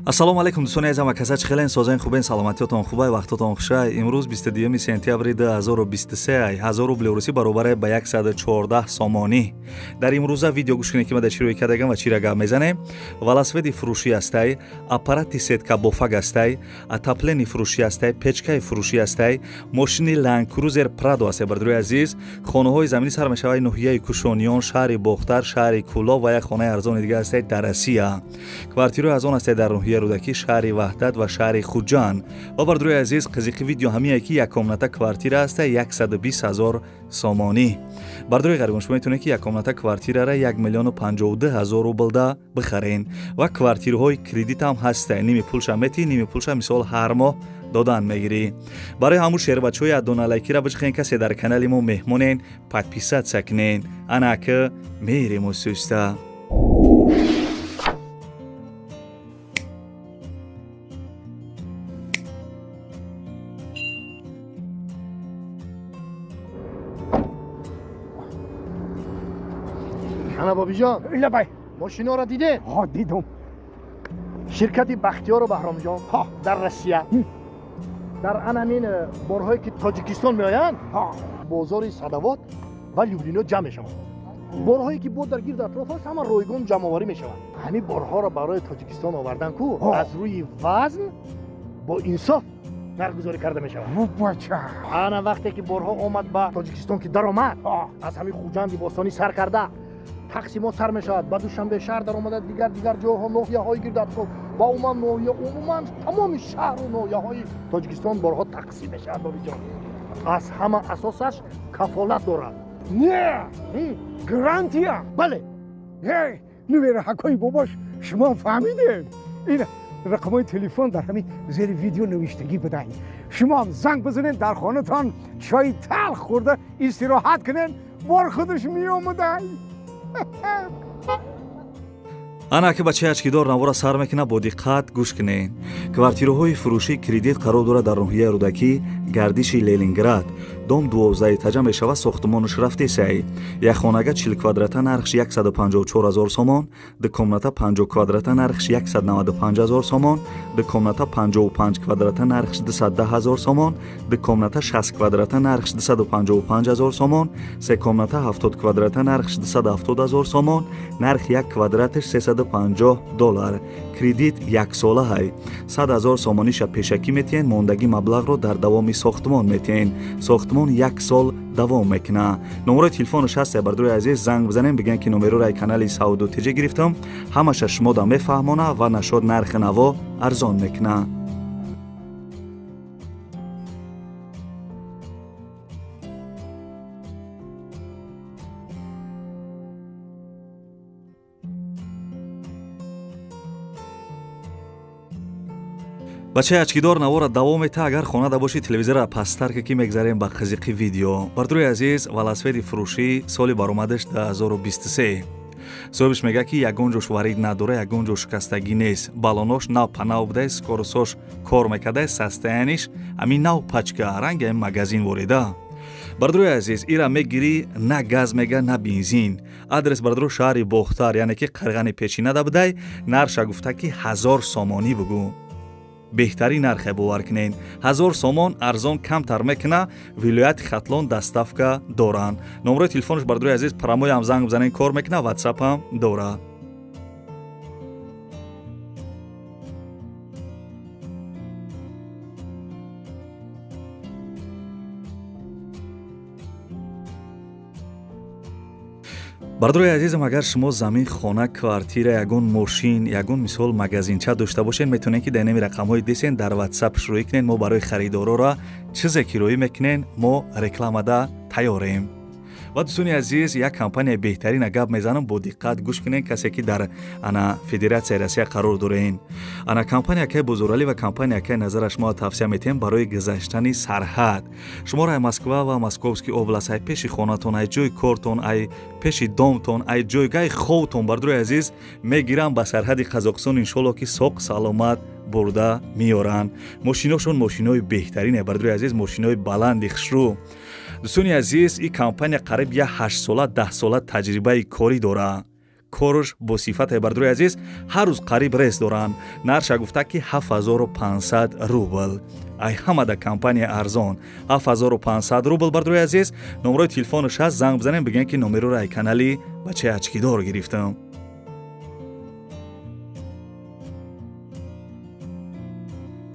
Ассалому алайкум дӯстони азизам ва каса чӣ хелен созен хубен саломатиётон хубай вақтотон хушай. Имрӯз 22 сентябри 2023 1000 рубли русӣ баробар ба 114 сомонӣ. Дар имрӯза видео гӯш кунед ки ма дар чӣ рӯй кардагам ва чиро гап мезанем. Велосипеди фурӯшӣ ҳастай, аппарати сетка бофак ҳастай, отоплени фурӯшӣ ҳастай, печкаи фурӯшӣ ҳастай, мошини Land Cruiser Prado ҳастай. Бародарои азиз, хонаҳои заминӣ сар мешавад ноҳияи Кушониён, шаҳри Бохтар, шаҳри Кӯлоб ва як хонаи арзони дига ҳастай дар Россия. Квартираҳои арзон ҳастай дар ноҳияи Рӯдакӣ, шаҳри Ваҳдат ва шаҳри Хуҷанд. Ва бародарои азиз, қизиқи видео ҳамие ки як комната квартира ҳаста 120 000 сомонӣ. Бародарои ғарибон, шумо метавонед ки як комната квартирара 1 052 000 рублда бихарен ва квартираҳои кредит ҳам ҳаста. Ними пулша метӣ, ними пулша мисол ҳар моҳ додан мегирӣ. Барои ҳамун шербачаҳои адоналайкира биҷихен, касе дар канали мо меҳмонен, подписаться кунен. Анака мерему суста. Ана бобиҷон, лабай, мошиноро дидед? Ҳо, дидум. Ширкати Бахтиёру Баҳромҷон дар Россия дар анамин борҳое ки Тоҷикистон меоянд, бозори Садавод ва Люблино ҷамъ мешаванд. Борҳое ки бо дар гирд атроф аст, ҳама ройгон ҷамъоварӣ мешаванд. Ҳамин борҳоро барои Тоҷикистон овардан ку аз рӯи вазн бо инсоф нархгузорӣ карда мешавад. Бача, ана вақте ки борҳо омад ба Тоҷикистон ки даромад, аз ҳамин Хуҷанди бостонӣ сар карда тақсимот сар мешавад, ба Душанбе шаҳр даромада, дигар дигар ҷойҳо, ноҳияҳои гирд атроф ва умуман ноҳия, умуман тамоми шаҳру ноҳияҳои Тоҷикистон борҳо тақсим мешавад. Бобиҷон, аз ҳама асосаш кафолат дорад. Не, гарантия. Бале. Нувераҳакои бобош, шумо фаҳмидед? Ин рақамҳои телефон дар ҳамин зери видео навиштагӣ будаед. Шумо занг бизанед, дар хонатон чойи талх хӯрда истироҳат кунед, бор худаш меомадай. Ана ки бачаи ачкидор навора сар мекунад, бо диққат гӯш кунед. Квартираҳои фурӯшии кредит қарор дорад дар ноҳияи Рӯдакӣ, гардиши Ленинград. Дом 12 этажа мешавад, сохтумонаш рафтесай. Як хонага 40 квадрата нархш 154 000 сомон, ду комната 50 квадрата нархш 195 000 сомон, ду комната 55 квадрата нархш 210 000 сомон, ду комната 60 квадрата нархш 255 000 сомон, се комната 70 квадрата нархш 270 000 сомон, нарх як квадраташ $350. Кредит яксола ҳай. 100 000 сомониша пешакӣ метиҳен, мондагӣ маблағро дар давоми сохтмон метиҳен. Сохтмон як сол давом мекунад. Номерои телефонаш ҳаст, бародарои азиз, занг бизанем, бигӯем ки номероро ай канали Сауду ТЖ гирифтам, ҳамаша шумода мефаҳмона ва нашод нархи наво арзон мекунад. Бачаи ачкидор навора давом мета. Агар хонада бошӣ, телевизорро пасттар ки мегзарем ба қизиқи видео. Бародарои азиз, велосипеди фурӯшӣ соли баромадаш 2023. Соҳибаш мегӯяд ки ягон ҷош варид надора, ягон ҷо шикастагӣ нест. Балонош нав панав будай, скоросош кор мекардай, состояниш ҳамин нав пачка, ранги ҳамин магазин ворида. Бародарои азиз, ира мегирӣ, на газ мега, на бензин. Адрес бародаро шаҳри Бохтар, яъне ки Қирғани печинада будай. Нарша гуфта ки 1000 сомонӣ бугӯ. Беҳтарин нархе, бовар кунед. 1000 сомон арзон камтар мекуна. Вилояти Хатлон доставка доранд. Номерои телефонаш бародарои азиз, прамоям занг бизанед, кор мекуна, ватсапам дорад. Бародарои азизам, агар шумо замин, хона, квартира, ягон мошин, ягон мисол магазинча дошта бошед, метавонед ки дар нами рақамҳои десен дар ватсап шурӯӣ кунед. Мо барои харидорора чизе ки роӣ мекунен, мо рекламада тайёрем. Ва дӯстони азиз, як компанияи беҳтарина гап мезанам, бо диққат гӯш кунед, касе ки дар ана Федератсияи Россия қарор дорен. Ана компания акай Бозоралӣ ва компания акай Назараш мо тавсия метиҳем барои гузаштани сарҳад. Шуморо ай Москва ва Московский област, ай пеши хонатон, ай ҷои кортон, ай пеши домтон, ай ҷойгаҳи ховтон, бародарои азиз, мегирам ба сарҳади Қазоқистон, иншолло ки соқ саломат бурда меоранд. Мошиношон мошинои беҳтарине, бародарои азиз, мошинои баланди хушрӯ. Дӯстони азиз, ин компания қариб як 8 сола 10 сола таҷрибаи корӣ дорад. Корш бо сифате бардорои азиз, ҳар рӯз қариб рейс доранд. Нарша гуфта ки 7500 рубл. Ай ҳамада компания арзон. 7500 рубл бардорои азиз. Номерои телефонаш ҳаст, занг бизанем, бигӯем ки номероро ай канали бачаи очкидор гирифтам.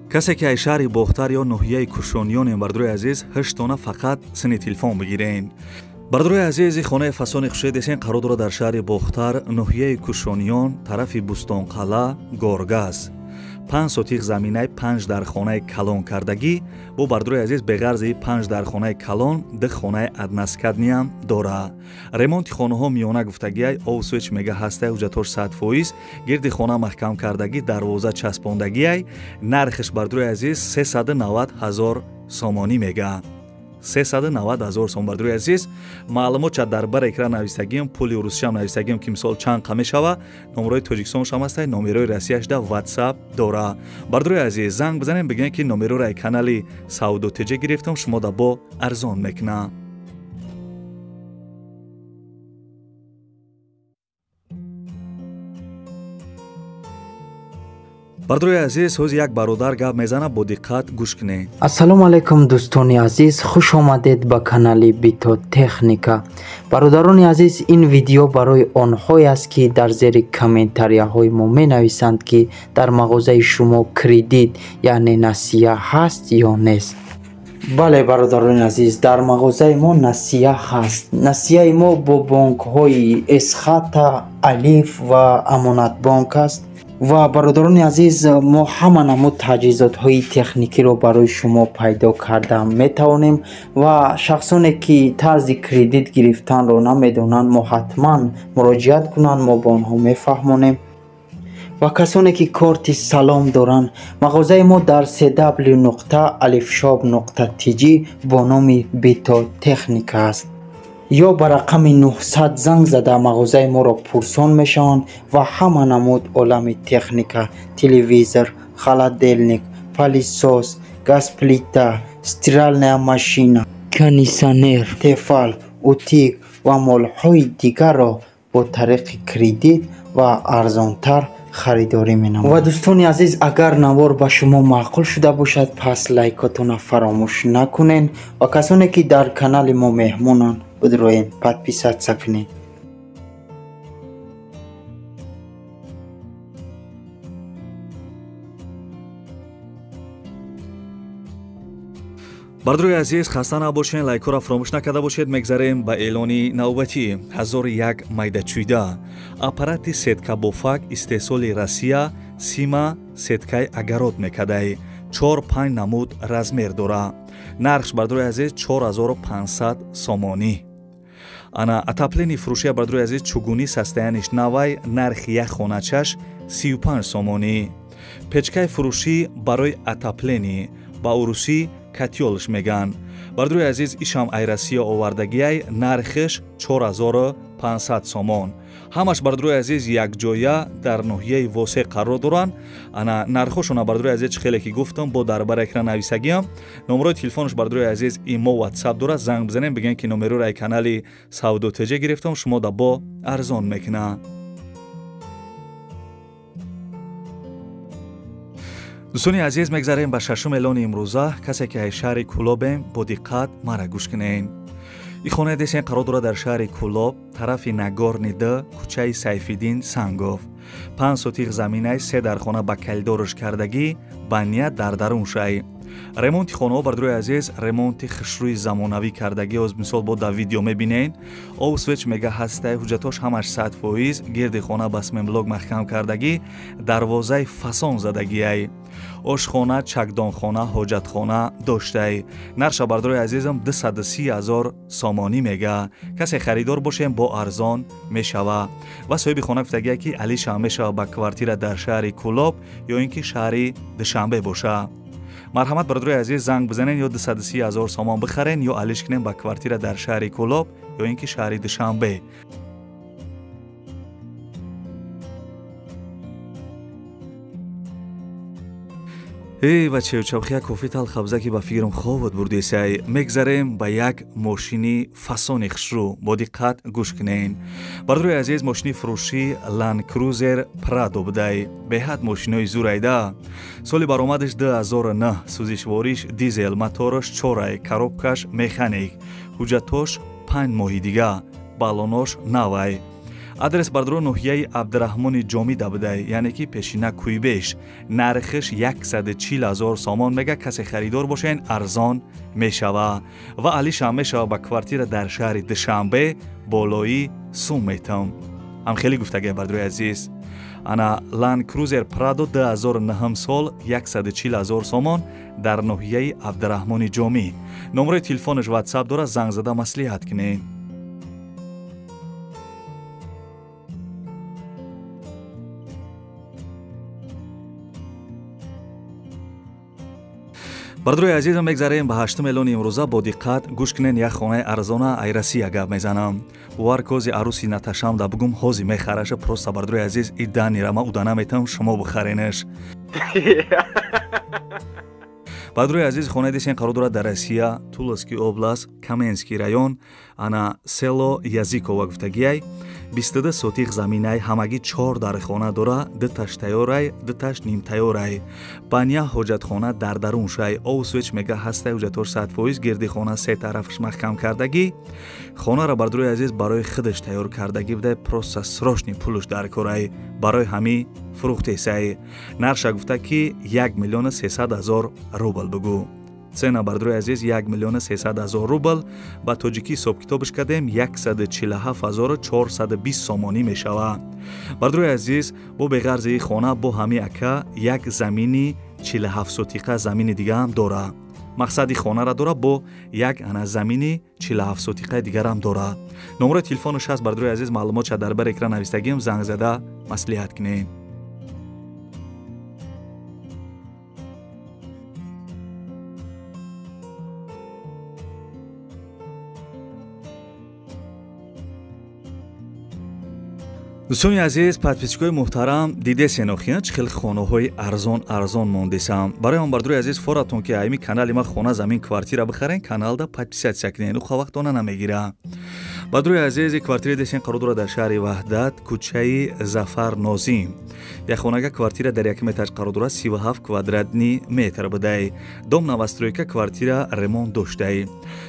Касе ки ай шаҳри Бохтар ё ноҳияи Кушониёнем бардорои азиз, 8 дона фақат сини телефон бигирен. Бардорои азиз, хонаи фасони хушед десен қарор дорад дар шаҳри Бохтар, ноҳияи Кушониён, тарафи Бустонқалъа, Горгаз. 5 сотих заминаи 5 дархонаи калон кардагӣ. Бо бардорои азиз, беғарзи 5 дархонаи калон, 2 хонаи односкатный ам дора. Ремонти хонаҳо миёна гуфтагиай, овсвеч мега ҳастай, ҳуҷҷатҳош 100%, гирди хона маҳкам кардагӣ, дарвоза часпондагиай. Нархиш бардорои азиз 390 000 сомонӣ мега. 390 000 сом бардорои азиз. Маълумот ча дар бар экран нависагием, пули русишам нависагием, ки мисол чанд қа мешава. Номерои Тоҷикистоншам ҳастай, номерои Россияшда WhatsApp дора. Бардорои азиз, занг бизанем, бигӯем ки номероро ай канали Савдо ТЖ гирифтам, шумо да бо арзон мекунам. Бардорои азиз, ҳози як бародар гап мезанад, бо диққат гӯш кунед. Ассалому алайкум, дӯстони азиз, хуш омадед ба канали Бито Техника. Бародарони азиз, ин видео барои онҳое аст, ки дар зери комментарияҳои мо менависанд, ки дар мағозаи шумо кредит, яъне насия ҳаст ё нест. Бале, бародарони азиз, дар мағозаи мо насия ҳаст. Насияи мо бо бонкҳои Эсхата, Алиф ва Амонатбонк аст. Ва бародарони азиз, мо ҳама намуд таҷҳизотҳои техникиро барои шумо пайдо карда метавонем ва шахсоне ки тарзи кредит гирифтанро намедонанд, мо ҳатман муроҷиат кунанд, мо ба онҳо мефаҳмонем. Ва касоне ки корти салом доранд, мағозаи мо дар cw.alifshop.tj бо номи Бито Техника аст. Ё ба рақами 900 занг зада мағозаи моро пурсон мешаванд ва ҳама намуд олами техника, телевизор, холодильник, пылесос, газплита, стиральная машина, кондитсионер, Тефал, утюг ва молҳои дигарро бо тариқи кредит ва арзонтар харидорӣ менамояд. Ва дӯстони азиз, агар навор ба шумо маъқул шуда бошад, пас лайкотона фаромӯш накунед ва касоне ки дар канали мо меҳмонанд, бидроен подписаться кунед. Бардорои азиз, хаста набошед, лайкҳоро фаромӯш накарда бошед. Мегзарем ба эълони навбатӣ. 1001 майдачӯйда. Аппарати сеткабофак истеҳсоли Россия, сима сеткаи огород мекардай. 4-5 намуд размер дора. Нархш бардорои азиз 4500 сомонӣ. Ана отопление фурӯшия бардорои азиз, чугунӣ, состояние ш навай, нархи як хоначаш 35 сомонӣ. Печкаи фурӯшӣ барои отопление, ба урусӣ котёл ш меган. Бардорои азиз, ишам ай Россия овардагиай, нархиш 4500 сомон. Ҳамаш бардорои азиз якҷоя дар ноҳияи Восе қарор доранд. Ана нархошона бардорои азиз, чӣ хеле ки гуфтам, бо дар бар экран нависагиам. Номерои телефонаш бардорои азиз имо WhatsApp дорад, занг бизанем, бигӯем ки номероро ай канали Савдо ТЖ гирифтам, шумо да бо арзон мекунад. Дӯстони азиз, мегзарем ба шашум эълони имрӯза. Касе ки ай шаҳри Кӯлобем, бо диққат мара гӯш кунед. Ин хонаи десен қарор дорад дар шаҳри Кӯлоб, тарафи Нагорни д, кӯчаи Сайфиддин Сангов. 5 сотих заминаи, 3 дархона ба калидорш кардагӣ, ба ният дар дарун шай. Ремонти хонаҳо бардорои азиз, ремонти хушрӯи замонавӣ кардагӣ, оз мисол бо дар видео мебинед. Овсвеч мега ҳастай, ҳуҷҷатҳош ҳамаш 100%, гирди хона ба цементблок маҳкам кардагӣ, дарвозаи фасон задагиай. Ошхона, чакдонхона, ҳоҷатхона доштай. Нарша бардорои азизам 230 000 сомонӣ мега. Касе харидор бошем, бо арзон мешава. Ва соҳиби хона гуфтагия ки алишам мешава ба квартира дар шаҳри Кӯлоб ё ин ки шаҳри Душанбе боша. Марҳамат бародарои азиз, занг бизанен, ё 230 000 сомон бихарен, ё алиш кунен ба квартира дар шаҳри Кӯлоб ё ин ки шаҳри Душанбе. Эй бачаючабхия кофи талхабза ки ба фикрам хобот бурдесай. Мегзарем ба як мошини фасони хушрӯ. Бо диққат гӯш кунен. Бародарои азиз, мошини фурӯшӣ Land Cruiser Prado будай. Беҳад мошинои зурайда. Соли баромадаш 2009, сӯзишвориш дизел, мотораш чорай, коробкаш механик, ҳуҷҷатош 5 моҳи дига, баллонош навай. Адрес бародаро ноҳияи Абдураҳмони Ҷомида будай, яъне ки пешина Куйбеш. Нархиш 140 000 сомон мега. Касе харидор бошен, арзон мешава. Ва алишам мешава ба квартира дар шаҳри Душанбе, болои сум метам. Ам хеле гуфтагай бародарои азиз. Ана Land Cruiser Prado 2009 сол 140 000 сомон дар ноҳияи Абдураҳмони Ҷомӣ. Номерои телефонаш WhatsApp дора, занг зада маслиҳат кунед. Бародарои азизам, мегзарем ба 8 миллиони имрӯза. Бо диққат гӯш кунен, як хонаи арзона ай Россия гап мезанам. Варкози аруси Наташам да бугум ҳози мехараша. Просто бародарои азиз, и данира ма уда наметам, шумо бихаренеш. Бародарои азиз, хонаи десен қарор дорад дар Россия, Туловский област, Каменский район, ана село Язикова гуфтагиай. 22 сотих заминай, ҳамагӣ 4 дар хона дора, дуташ тайёрай, дуташ нимтайёрай. Баня ҳоҷатхона дар даруншай, овсвеч мега ҳастай, ҳуҷҷатош 100%, гирди хона се тарафаш маҳкам кардагӣ. Хонаро бародарои азиз барои худаш тайёр кардагӣ будай, просто срочный пулуш дар корай, барои ҳамӣ фурӯхтесай. Нарша гуфта ки 1 300 000 рубл бугӯ. Цена бародарои азиз 1 300 000 рубл, ба тоҷикӣ ҳисобкитобаш кардем 147 420 сомонӣ мешава. Бародарои азиз, бо беғарзи хона бо ҳами ака як замини 47 сотиқа замини дигаам дора. Мақсади хонара дора, бо як ана замини 47 сотиқаи дигарам дора. Номерои телефонаш ҳаст бародарои азиз, маълумотша дар бар экран навистагиам, занг зада маслиҳат кунед. Дӯстони азиз, подписчикои муҳтарам, дидесен охина чӣ хел хонаҳои арзон арзон мондесам. Барои он бародарои азиз, форатон ки айми канали ма хона, замин, квартира бихарен, каналда подписатсия кунен, уха вақт она намегира. Бародарои азиз, квартира десен қарор дорад дар шаҳри Ваҳдат, кӯчаи Зафар Нозим. Як хонага квартира дар якум этаж қарор дорад, 37 квадратни метр будай. Дом новостройка, квартира ремонт доштай.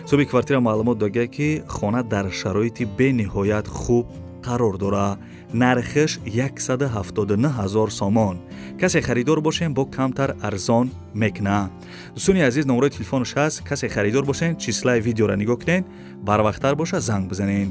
Соҳиби квартира маълумот додагия ки хона дар шароити бениҳоят хуб қарор дорад. Нархиш 179 000 сомон. Касе харидор бошен, бо камтар арзон мекуна. Дӯстони азиз, номерои телефонаш ҳаст, касе харидор бошен, числаи видеоро нигоҳ кунен, барвақттар боша занг бизанен.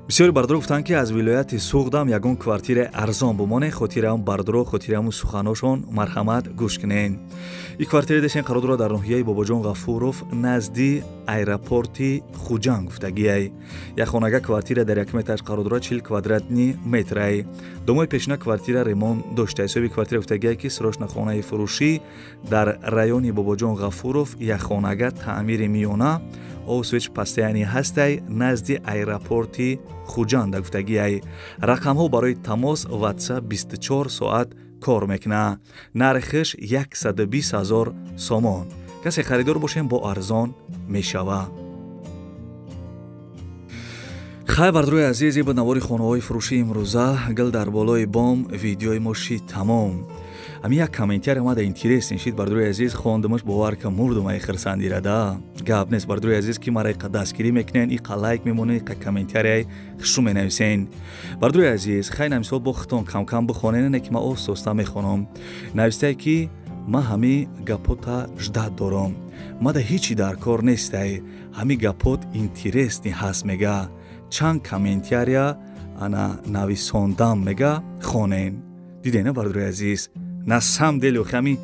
Бисёри бародаро гуфтанд ки аз вилояти Суғдам ягон квартираи арзон бумоне. Хотираам бародаро, хотирааму суханошон марҳамат гӯш кунен. Ин квартираи дешен қарор дорад дар ноҳияи Бобоҷон Ғафуров, назди аэропорти Хуҷанд гуфтагиай. Як хонага квартира дар якум этаж қарор дорад, 40 квадратни метрай. Домои пешина квартира ремонт дошта. Ҳисоби квартира гуфтагиай ки срочно хонаи фурӯшӣ дар райони Бобоҷон Ғафуров, як хонага таъмири миёна, овсвеч пастаяни ҳастай, назди аэропорти Хуҷанда гуфтагиай. Рақамҳо барои тамос WhatsApp 24 соат кор мекуна. Нархиш 120 000 сомон. Касе харидор бошем, бо арзон мешава. Хай бародарои азиз, ба навори хонаҳои фурӯшии имрӯза гил дар болои бом видеои мо шид тамом. Ами як комментар омада интересный шид бародарои азиз, хондамаш бовар ка мурдум ай хирсандирада. Гап нест бародарои азиз ки мара иқа дастгирӣ мекунен, иқа лайк мемонен, иқа комментарияй хушу менависен. Бародарои азиз, хай намисол бо хитон камкам бихонен, не ки ма оҳиста мехонам. Навистае ки ма ҳами гапота ждат дорам. Мада ҳичи дар кор нестай. Ҳами гапот интересный ҳаст мега. Чанд комментария ана нависондам мега, хонен. Дидена бародарои азиз, на самом деле охами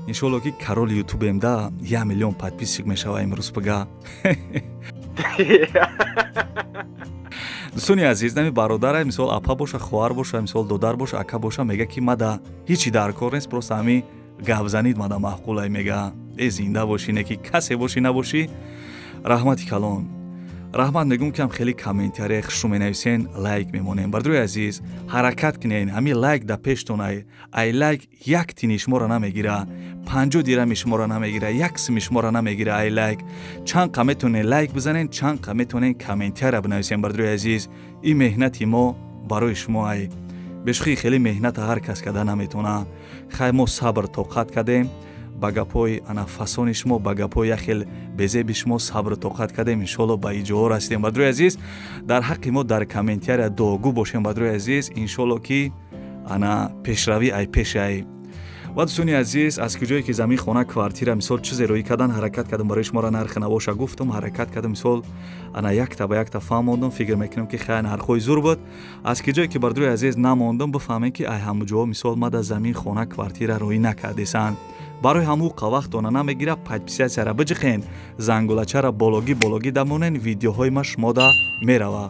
иншоалло ки король ютубем да 1 миллион подписчик мешава имрӯз пага. Дӯстони азиз, нами бародарай, мисол апа боша, хоҳар боша, мисол додар боша, ака боша, мега ки мада ҳичи дар кор нест, просто ҳами гапзанид мада маъқулай мега. Э зинда бошӣ, не ки касе бошӣ набошӣ, раҳмати калон. Раҳмат мегӯм, ки ҳам хеле комментария хушрӯ менависен, лайк мемонем. Бардорои азиз, ҳаракат кунен, ҳамин лайк да пештон ай лайк як тини шуморо намегира, 50 дирами шуморо намегира, як сими шуморо намегира ай лайк. Чанд қа метонен лайк бизанен, чанд қа метонен комментария бинависен, бардорои азиз. Ин меҳнати мо барои шумо ай. Бешухӣ, хеле меҳната ҳар кас карда наметона. Хай, мо сабр тоқат кардем ба гапҳои ана фасони шумо, ба гапҳои як хел безеби шумо сабру тоқат кардем, иншоалло, ба иҷоҳо расидем. Бардорои азиз, дар ҳаққи мо дар комментария дуогӯ бошем, бардорои азиз, иншоалло, ки ана пешравӣ ай пеш ай. Ва дӯстони азиз, аз куҷое ки замин, хона, квартира, мисол, чизе роӣ кардан, ҳаракат кардам барои шуморо нархи навоша гуфтам, ҳаракат кардам, мисол, ана якта ба якта фаҳмондам. Фикр мекунам, ки хай, нархҳои зур буд. Аз куҷое ки, бардорои азиз, намондам, бифаҳмем, ки ай ҳамуҷоҳо, мисол, мада замин, хона, квартира роӣ накардесанд. Барои ҳаму вақтона намегира, подписаться ра биҷиқен, зангулачара бологӣ бологӣ дамонен, видеоҳои ма шумода мерава.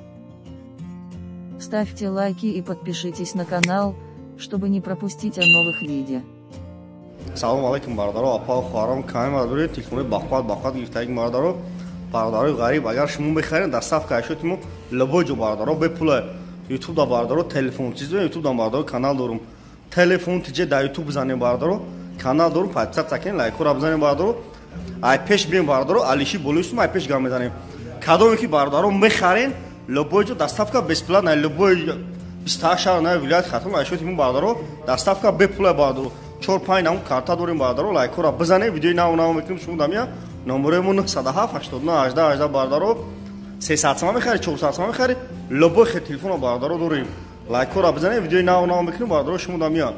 Ставьте лайки и подпишитесь на канал, чтобы не пропустить о новых видео. Салом алейкум, бародаро, апа, хоҳарон, каме бародари телефони бақват бақват гирифтаги бародаро, бародарои ғариб, агар шумо мехаред, доставка ашёти мо любой ҷо, бародаро, бепула. Ютуб да, бародаро, телефон чиз, ютуб да, бародаро, канал дорум, телефон тиҷе да ютуб бизанем, бародаро, канал дорум, подписаться кунед, лайкҳоро бизанем, бародаро. Ай пеш бием, бародаро, алиши болои ай пеш гам мезанем. Кадоме ки, бародаро, мехарен, любой ҷо доставка бесплатно, любой 28 шаҳр на вилояти Хатлон ашёти мо, бародаро, доставка бепула, бародаро. Чор панҷ намуд карта дорем, бародаро, лайкҳоро бизанем, видеои нав нав мекунем, шумо дамия. Номерои мо 907 89 18 18, бародаро. 300 сама мехари, 400 сама мехари, любой хел телефона, бародаро, дорем. Лайкҳоро бизанем, видеои нав нав мекунем, бародаро, шумо дамия.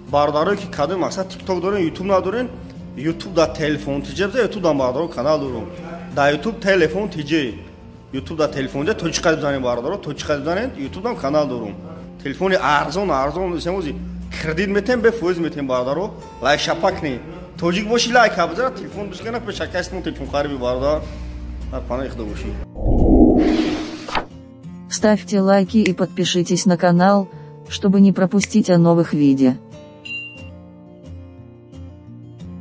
Бародарое ки кадоми мақсад тикток дорем, ютуб надорем, ютуб да телефон тиҷе биза, ютуб да, бародаро, канал дорум, да ютуб телефон тиҷе, ютуб да телефон тиҷе точка бизанем, бародаро, точка бизанем, ютуб дам канал дорум. Телефони арзон арзон семози кредит метем, бефоиз метем, бародаро, лайк шапак не тоҷик боши, лайк бизана, телефон бишкана, пешакасмо телефон хариби, бародар, дар паноҳи худо бошӣ. Ставьте лайки и подпишитесь на канал, чтобы не пропустить о новых видео.